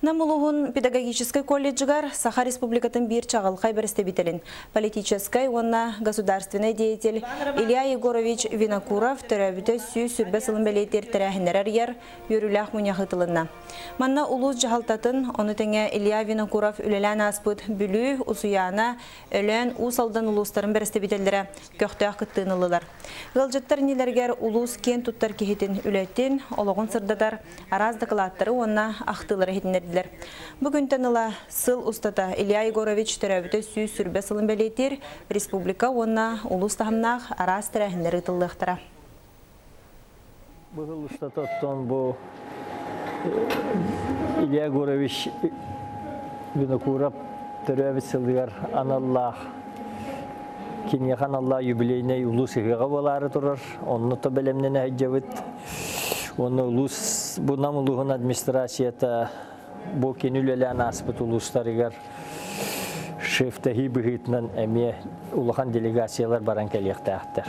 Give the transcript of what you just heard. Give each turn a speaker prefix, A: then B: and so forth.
A: Нам улууһун педагогическай колледжыгар Саха Республикатын биир чаҕылхай бэрэстэбиитэлин, политическай уонна государственнай деятель Илья Егорович Винокуров төрөөбүтэ 120 сылын бэлиэтиир тэрээһиннэри арыйар үөрүүлээх мунньах ыытылынна. Манна улуус дьаһалтатын, ону тэҥэ Илья Винокуров үлэлээн ааспыт Бүлүү, Усуйаана, Өлөөн, Уус Алдан улуустарын бэрэстэбиитэллэрэ көхтөөх кыттыыны ыллылар. Ыалдьыттар иннилэригэр улуус киэн туттар киһитин үлэтин, олоҕун сырдатар араас дакылааттары уонна ахтыылары иһитиннэрдилэр. Бу күнтэн ыла сыл устата Илья Егорович төрөөбүтэ 120 сылын бэлиэтиир республика уонна улуус таһымнаах араас тэрээһиннэр ыытыллыахтара.
B: Бу сыл устата оттон бу Илья Егорович Винокуров төрөөбүт сылыгар аналлаах киниэхэ аналлаах юбилейнай улуус ыһыаҕа буолаары турар. Онно то бэлэмнэнэ сылдьабыт. Уонна улуус бу Нам улууһун администрацията бу кини үлэлээн ааспыт улуустарыгар шефтэһии быһыытынан эмиэ улахан делегациялар баран кэлиэхтээхтэр.